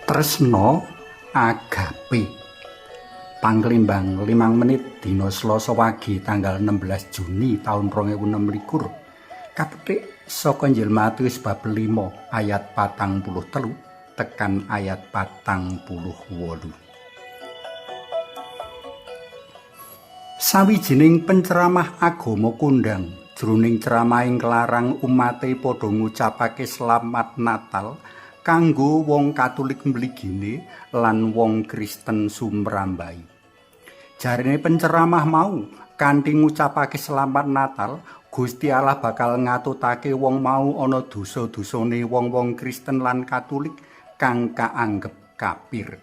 Tresna Agape. Panglimbang 5 menit dina Selasa wage tanggal 16 Juni taun 2026. Kapetik saka Injil Matius bab 5 ayat 43 tekan ayat 48. Sawijining penceramah agama kondhang jroning ceramahe nglarang umate padha ngucapake selamat Natal kanggo wong Katolik mligine lan wong Kristen sumrambahe. Jarene penceramah mau kanthi ngucapake selamat Natal, Gusti Allah bakal ngatutake wong mau ana dosa-dosane wong-wong Kristen lan Katolik kang kaanggep kafir.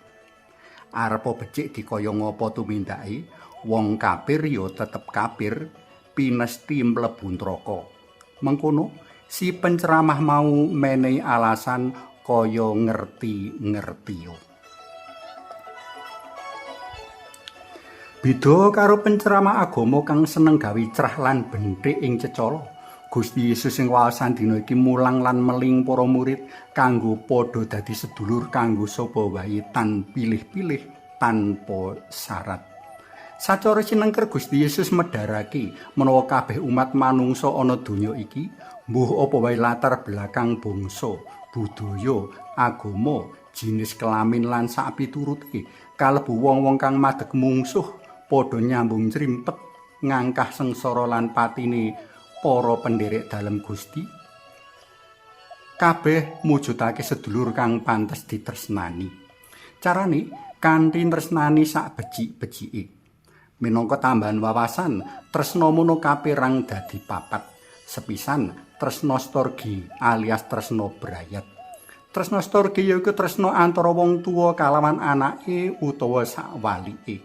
Arepa becik dikaya ngapa tumindake, wong kafir ya tetep kafir, pinesti mlebu neraka. Mengkono, si penceramah mau menehi alasan kaya ngerti-ngertiyo. Beda karo penceramah agama kang seneng gawe crah lan benthik ing cecala, Gusti Yesus sing waosan dina iki mulang lan meling para murid kanggo padha dadi sedulur kanggo sapa wae tan pilih-pilih tanpa syarat. Sacara sinengker Gusti Yesus medharake menawa kabeh umat manungsa ana donya iki, mbuh apa wae latar belakang bangsa, budaya, agama, jinis kelamin lan sakpiturute, kalebu wong-wong kang madeg mungsuh padha nyambung crimpet ngangkah sengsara lan patine para penderek dalem Gusti. Kabeh mujudake sedulur kang pantes ditresnani. Carane kanthi tresnani sak becik-becike. Minangka tambahan wawasan, tresna mono kaperang dadi papat. Sepisan, tresna storgi alias tresna brayat. Tresna storgi yaiku tresna antara wong tuwa kalawan anake utawa sakwalike.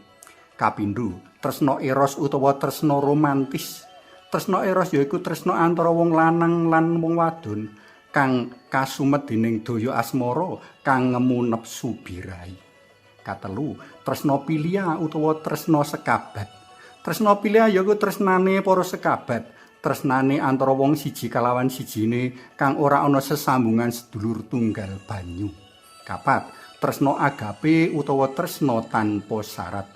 Kapindho, tresna eros utawa tresna romantis. Tresna eros yaiku tresna antara wong lanang lan wong wadon kang kasumet dening daya asmara kang ngemu nepsu birahi. Katelu, tresna pilia utawa tresna sekabat. Tresna pilia yaiku tresnane para sekabat, tresnane antara wong siji kalawan sijine kang ora ana sesambungan sedulur tunggal banyu. Kapat, tresna agape utawa tresna tanpa syarat.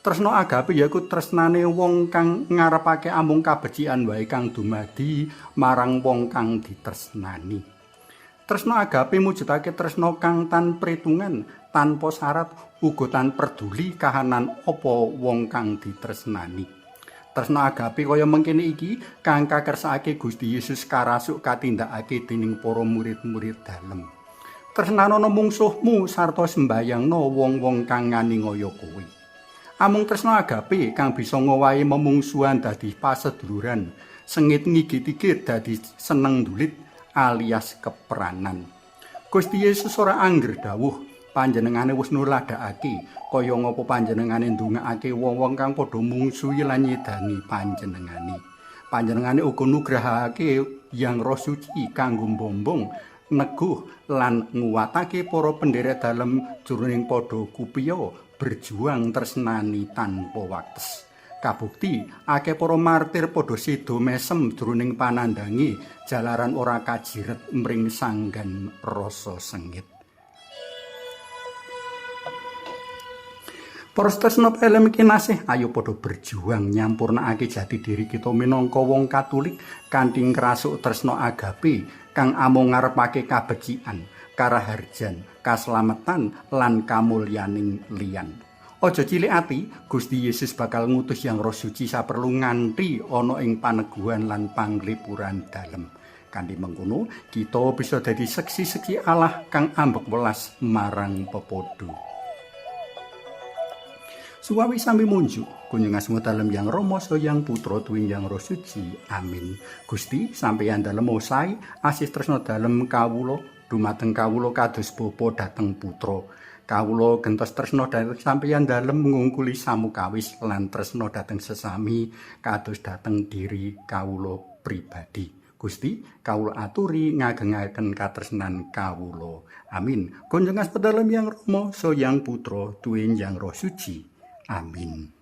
Tresna agape yaiku tresnane wong kang ngarepake amung kabecikan wae kang dumadi marang wong kang ditresnani. Tresna agape mujudake tresna kang tan pretungan, tanpa syarat, uga tan peduli kahanan apa wong kang ditresnani. Tresna agape kaya mengkene iki kang kakersakake Gusti Yesus karasuk katindakake dening para murid-murid dalem. Tresnanono mungsuhmu sarta sembayangno wong-wong kang nganiaya kowe. Amung tresna agape kang bisa ngowahi memungsuhan dadi paseduluran, sengit ngigit-igit dadi seneng ndulit alias kepranan. Gusti Yesus ora angger dawuh, panjenengane wis nuladhakake kaya ngapa panjenengane ndongakake wong-wong kang padha mungsuhi lan nyedani panjenengane. Panjenengane uga nugrahake Yang Roh Suci kanggo mbombong, neguh lan nguwatake para penderek dalem jroning padha kupiya berjuang tresnani tanpa wates. Kabukti akeh para martir padha seda mesem jroning panandange jalaran ora kajiret mring sanggan rasa sengit. Para tresna pelem kinasih, ayo padha berjuang nyampurnakake jati diri kita minangka wong Katolik kanthi ngrasuk tresna agape kang amung ngarepake kabecikan, karaharjan, kaslametan lan kamulyaning liyan. Aja cilik ati, Gusti Yesus bakal ngutus Yang Roh Suci saperlu nganti ana ing paneguhan lan panglipuran dalem. Kanthi mengkono, kita bisa dadi seksi-seksi Allah kang ambek welas marang pepodo. Suwawi sami munjuk, kunjung asma dalem Yang Rama Yang Putra tuwin Yang Roh Suci. Amin. Gusti, sampeyan dalem osai asih tresna dalem kawula dumateng kawula kados bapa dhateng putra. Kawula gentos tresna dhateng sampeyan dalem ngungkuli samukawis lan tresna dhateng sesami kados dhateng diri kawula pribadi. Gusti, kawula aturi ngagengaken katresnan kawula. Amin. Kunjung asma dalem Yang Rama Yang Putra tuwin Yang Roh Suci. Amin.